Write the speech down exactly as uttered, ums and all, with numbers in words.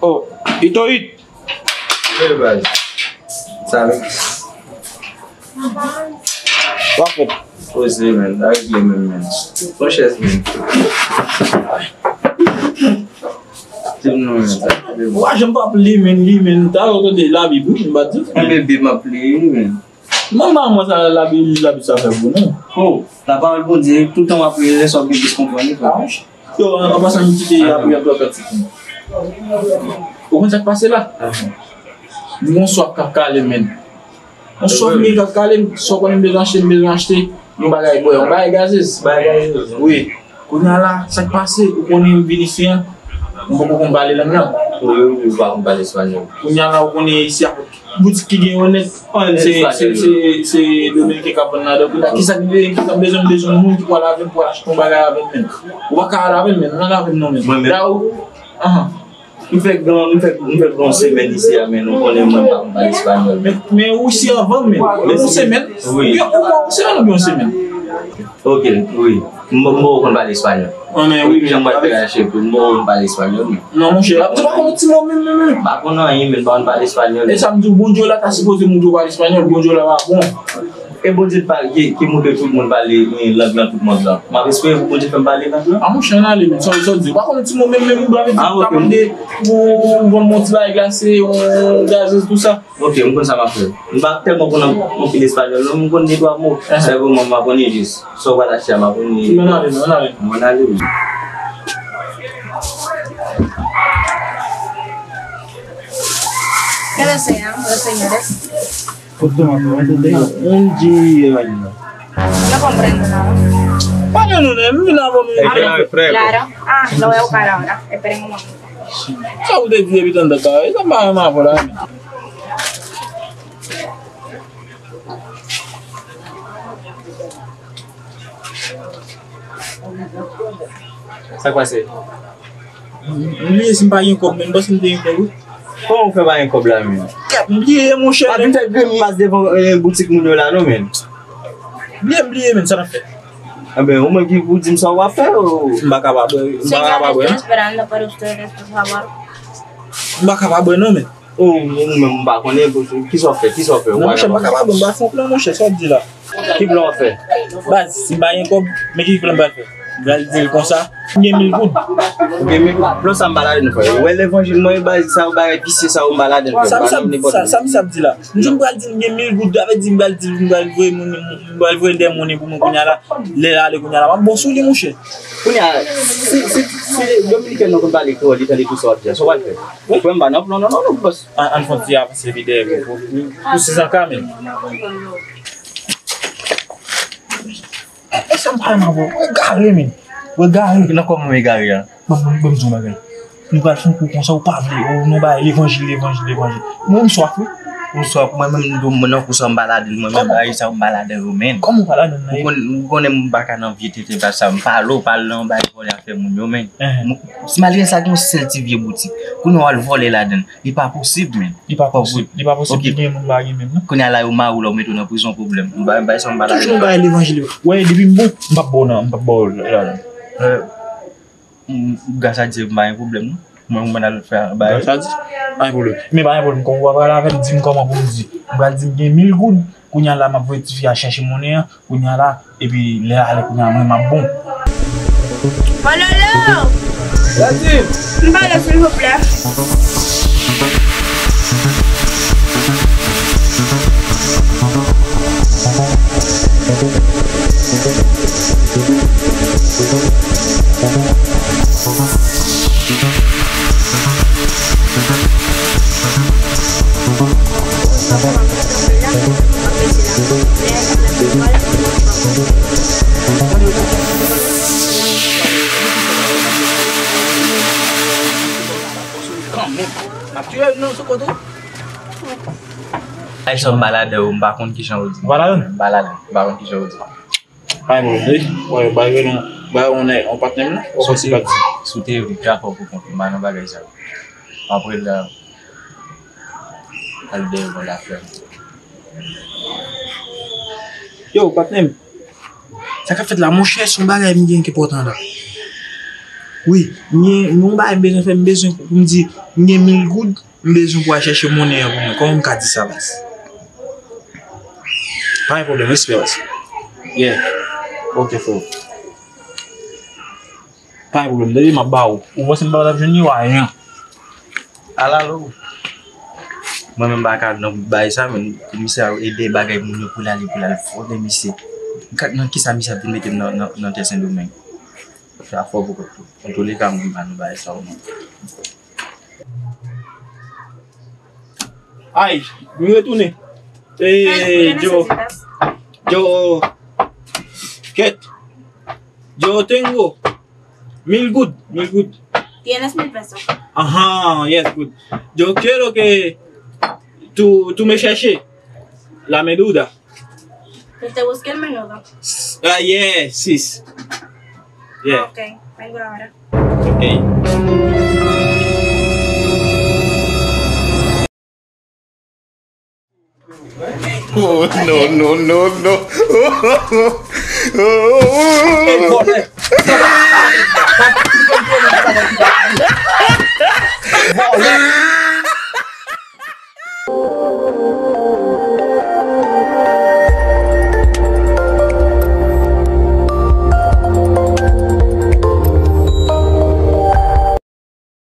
Oh, Ito It. Hey, baz. Sa vle. W ap fè. Poze, men. Sa regle, men, men. Pran chèz, men. Di m non, men. Sa regle, men. Wa, jan m p ap li, men, li, men. Ta yo tande Labib, wi, m pa di. Mwen, men, Bib m ap li, wi, men. Manman mwen sa Labib, Labib sa fè pou nou. Oh, lapawòl Bondye, tout tan w ap li, lè sa w gen plis konprann li, frè. Yo, an, an pasan, m kite apre, apre, apre, ou konn sa k pase la? M gon swaf k ap kale m, men. Yon swaf mwen k ap kale m, sa w konnen m bezwen achte, m bezwen achte yon bagay bwè, yon bagay gazez. Bagay gazez. Wi. Kounye a la, sa k pase, ou konnen m vin isi a, m poko konn pale lang nan. Wi, wi, wi, ou pa konn pale espanyòl. Kounye a la, ou konnen isi a, boutik ki gen yo nèt, se, se, se, se Dominiken k ap vann ladan. Kounye a, kisa ki, kisa m bezwen, m bezwen yon moun ki pral avè m, pral achte yon bagay avè m, men. Ou pa ka al avè m, men, al avè m non, men. Mwen menm. Da ou, anhan. M fè gran, m fè, m fè gran semèn isi a, men nou konnen mwen pa konn pale espanyòl, men. Men, men ou isi anvan m, men. Men yon semèn? Wi. Yon, yon semèn oubyen yon semèn? Ok, wi. M, m poko konn pale espanyòl. Wi, men wi, jan m pral fè a, chef, m poko konn pale espanyòl, men. Non, monchè, ou pa konn yon ti mo menm, menm, menm. M pa konn anyen, men m pa konn pale espanyòl. E sa m di w, Bondye w la ta sipoze montre w pale espanyòl, Bondye w la pa bon. E Bondye ki, ki montre tout moun pale, eh, lang nan tout mond lan. M ap espere pou Bondye fè m pale lang nan. A, monchè, ann ale, men, sa, sa w di. Ou pa konn yon ti mo menm, menm, ou ta mande pou, pou, pou yon ti bagay glase, yon gazez, tou sa. Ok, m konn sa m ap fè. M pa tèlman konn anpil espanyòl, non, m konn de twa mo. Sèlman m aprann li jis. Sa w pral achte a, m aprann li. Ann ale, non, ann ale. Ann ale, wi. Quiero ser, quiero señores. Un día. No comprendo nada. Bueno, no, no, no, no, no. Claro. Ah, lo voy a buscar ahora. Esperen un momento. Sa ou te di epi tann tan sa, sa pa yon mavòl la. Sa k pase? M bliye si m pa gen kòb, men m panse m te gen kòb, wi. Kòman w fè pa gen kòb la menm? Kèt, m bliye, monchè. Pa vin fè grimas devan, eh, boutik moun yo la non, men. Bliye, m bliye, men, sa n ap fè? Enben, ou menm ki pou di m sa w ap fè, ou? M pa kapab, m pa kapab, wi. Estoy esperando por ustedes, por favor. M pa kapab, non, men. Ou, ou menm, m pa konnen, kisa w fè, kisa w fè, ou pa kapab. Non, monchè, m pa kapab, m pa fè yon plan, monchè, sa w di la. Ki plan w ap fè? Baz, si m pa gen kòb, men ki plan m pral fè? M pral di l konsa, m gen mil goud. Ou gen mil goud? Plan sa m pa ladann, frè. Ou wè levanjil mwen, baz, sa yo bagay visye sa yo m pa ladann, frè. Sa misye ap di la? M di w m pral di l m gen mil goud, sa vle di m pral di l m pral voye moun, m pral voye de monnen pou mwen kounye a la. Lè l ale kounye a la, m ap bon sou li, monchè. Kounye a, si, si, si Dominiken nan konn pale kreyòl, li tande tout sa w ap di a, sa w pral fè? Frè m pa nan plan, non, non, non, bòs. Ann, ann fè yon ti avanse epi dèyè pou, pou, pou sizanka, men. E sa m pa renmen avè w. Ou egare, men. Ou egare. Nan kòman m egare a? Bon, bon, bon, m di w yon bagay. Nou pral fè yon kou konsa, ou pa vle, ou nou bay levanjil, levanjil, levanjil. Mwen, m swaf, wi. Ou swaf, mwen menm, m di w, nan kou sa, m pa ladann, mwen menm, bagay sa, m pa ladann yo, men. Kòman w pa ladann nan? Ou konn-, ou konnen m pa ka nan vye tenten sa, m pale w, pale nan bay vòlè afè moun yo, men. Enhen. Si malgre sa, gen yon sèl ti vye boutik. Kounye a w al vòlè ladann. Li pa posib, men. Li pa posib. Li pa posib. Ok. Gen moun pa gen menm, non. Kounye a la, yo mare w la, yo mete w nan prizon, pwoblèm. M bay, bay sa, m pa ladann. Toujou bay levanjil yo. Wè, depi m bon, m p ap ba w nan, m p ap ba w ladann. Euh, m, gras a Dye, m pa gen pwoblèm, non. Mwen, mwen al fè bagay. Gras a Dye, pa gen pwoblèm. Men pa gen pwoblèm, kòm ou pa pral avè m, di m kòman pou m di. M pral di m gen mil goud. Kounye a la, m ap voye tifi a chèche monnen an. Kounye a la, epi lè a ale, kounye a mwen, m ap bon. Pololo! Sa di? M pale, silvouplè. Kanmenm. M ap tiye nou sou kote. Ay, sa m pa ladan yo, m pa konn kijan yo di. Ou pa ladan? M pa ladan, m pa konn kijan yo di. Pa gen pwoblèm, wi. Mwen, ba yo non, ba yo yon nèg, yon patnè m nan. Ou konn si patnè. Si w te vle, dakò pou kont ou, m pa nan bagay sa yo. Apre la, al dèyè w, la flèm. Yo, patnè m. Sa k ap fèt la, monchè, se yon bagay m gen ki enpòtan la. Wi, m gen yon bagay m bezwen fè, m bezwen pou m di, m gen mil goud, m bezwen pou al chèche monnen an pou mwen. Kòman m ka di sa, baz? Pa gen pwoblèm, respè, baz. Yeah. Ok, frè. Pa gen pwoblèm, depi m ap ba ou. Ou panse m pa t ap jwenn yo? Ayen. Alalo. Mwen menm pa ka nan bay sa, men pou misye al ede bagay moun yo pou l ale, pou l al fòme misye. Nan kisa misye ap vin mete m nan, nan, nan tè Sendomeng? Sa fò pou kòt tou. Antouleka, mwen pa nan bay sa ou non. Ay, m retounen. E, Joe. Joe. Kèt. Yo tengo mil goud, mil goud. Tienes mil pesos. Ajá, yes, good. Yo quiero que tú, tú me cherches la meduda. Que te busque el menudo. Ah, yeah, sis. Yeah. Ok, vengo ahora. Ok. Oh, no, no, no, no. Hey, vòlè. Vòlè.